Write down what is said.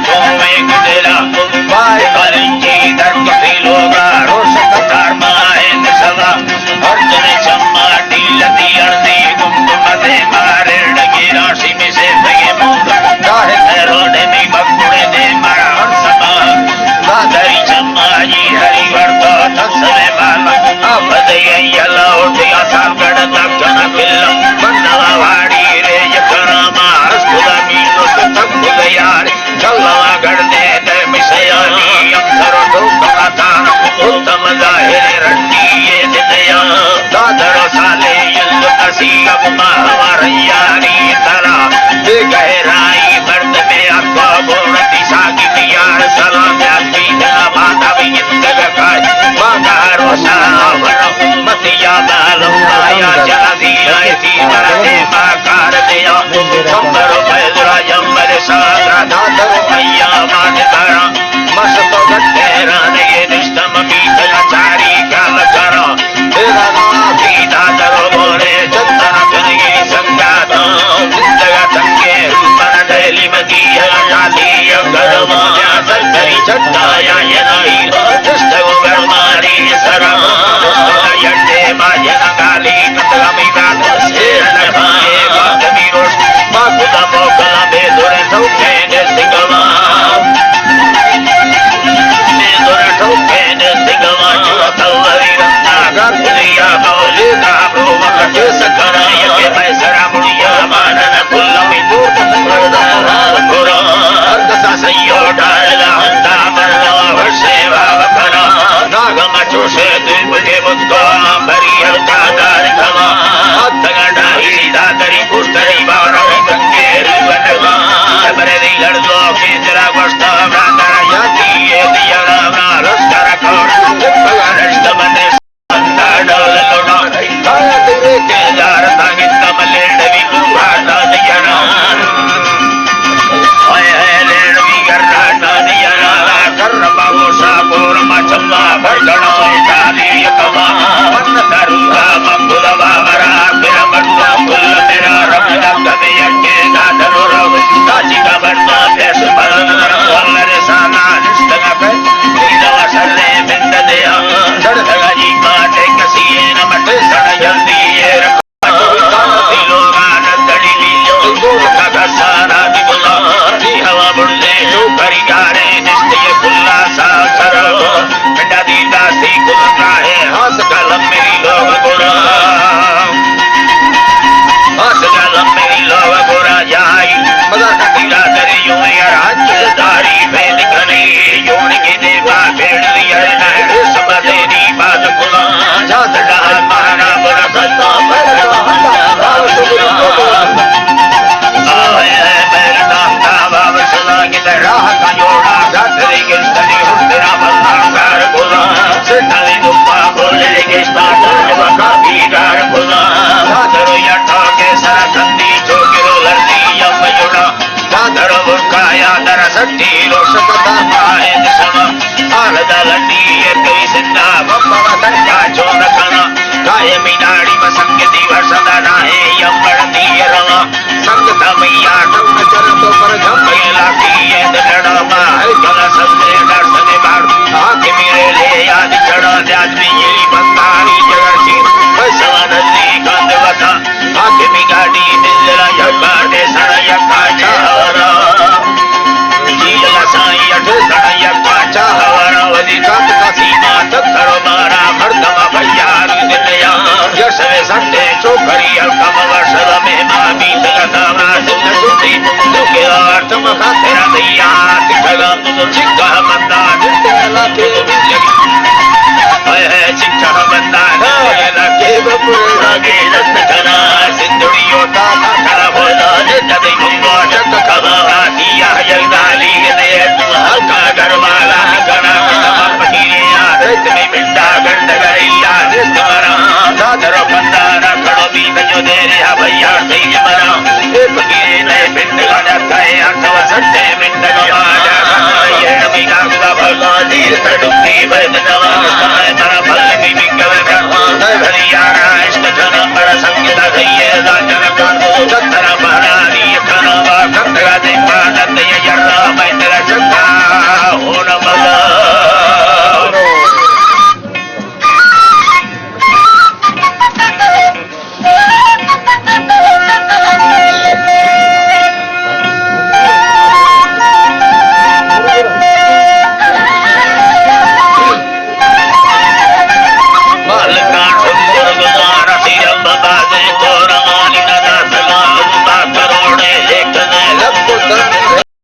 چومیں گدلا، بائے کلنجی در کفی لوگا، روشن تار ماہ نسلا، ہر جن چما ڈیلتی اڑدی گم مدے مارے ڈگی راشی میں سے بگے مونگ، چاہے روڈ میں بکڑے دے مارا ہر سما، دادری چما جی ہری ورتا تھسلے مالا، آ بدے یلا اٹھیا سال گڑ تک جنا بلا، بندوا واڑی رے یکرما، اس خدا می دوست تک خدا یار۔ جلوا گڑدے دے مسیانی، انکر و ٹوکا تان، اتم ظاہر رنڈی یہ دنیا۔ دادر و سالے یل نصیب ما ہمار یاری ترا۔ بے گہرائی مرد میں اکا بورتی ساگی دیار سلام یاد کی دلا ماتا بھی گندگ کائی۔ ماتا روشا بر امت یا بالم یا جلدی آئی تھی مرد ما کار دیا۔ شمبر و فیض را جمبر ساز را دادر و ایامات برا۔ مست و گٹے رانگے نشتم میتگا چاری کال کرا۔ تیرا گانا کی دادر و بولے جتنا جنگی سنگاتا۔ زندگا تنگے روپن دہلی مدی یا ڈالی یا گرما یا سرسری چٹا یا ینائی۔ جشتگ و گرمانی سرا۔ جشتگ یٹے ما ینگالی۔ ناگم چوشے دل بگے بندگا، بری ہلکا دار کما۔ ہتگا ڈاہی دادری پشتری بارا، گنگے روی بندگا۔ شبر دی لڑزو کے دلا گوشتا، برادر یاتی یہ دیا راونا، لشکر کور، بگا رشت بندے سندا ڈول لوٹا۔ آیا تیرے کے دار تانگی تملے ڈبی بوہا دادی جنا۔ ہائے ہائے لیڑوی گرا دادی جنا۔ کرم بابو شاہ پور مچما بھر گڑا سوئی دادی کما۔ من دروگا مقبول بابرا پھر بڑوا کل میرا رب جب یکے دادر رو۔ تاجی کا بڑوا پیش بلن ورن ور سانا نشتگا پہ۔ دیدہ سرے بند دیا۔ سڑ سڑا جی پاٹے کسی نمٹ سڑ جلدی یہ رکھ۔ دادر و برکایا در سٹی روشک تا ماہ دشما۔ آلدا لڈی یہ کئی سندا بمبا وطن کا چون کنا۔ دائمی ناڑی بسنگتی ورسدا ناہے یم بڑتی یہ روا۔ سنگتا میا ٹم چرتو پر جھم یہ لاکی یہ دلڑا ما ہے کلا سندے ڈر سنے بار۔ آنکھ میرے لے یاد چڑھا دے آدمی یہ بنداری جگہ چین۔ بس سوا نزدیک آندے وطن۔ حاکمی گاڑی دلرا یک بار دے سر یک کاچا ہورا۔ جی لسائی اٹھ سر یک کاچا ہورا۔ وزی کات کا سیما تک سر بارا مردم بھیار دلیا۔ یشوے سنڈے چوکری الکم ورشد مہما بیت گتا۔ سن سنتی چوکے آٹم خاطر دیا۔ چکا بندہ جتنے علاقے میں لگی۔ اے، اے، چکا بندہ جتنے علاقے میں پورا گے رت کنا۔ سندھڑیو تا تا کرا بولا، جتا دے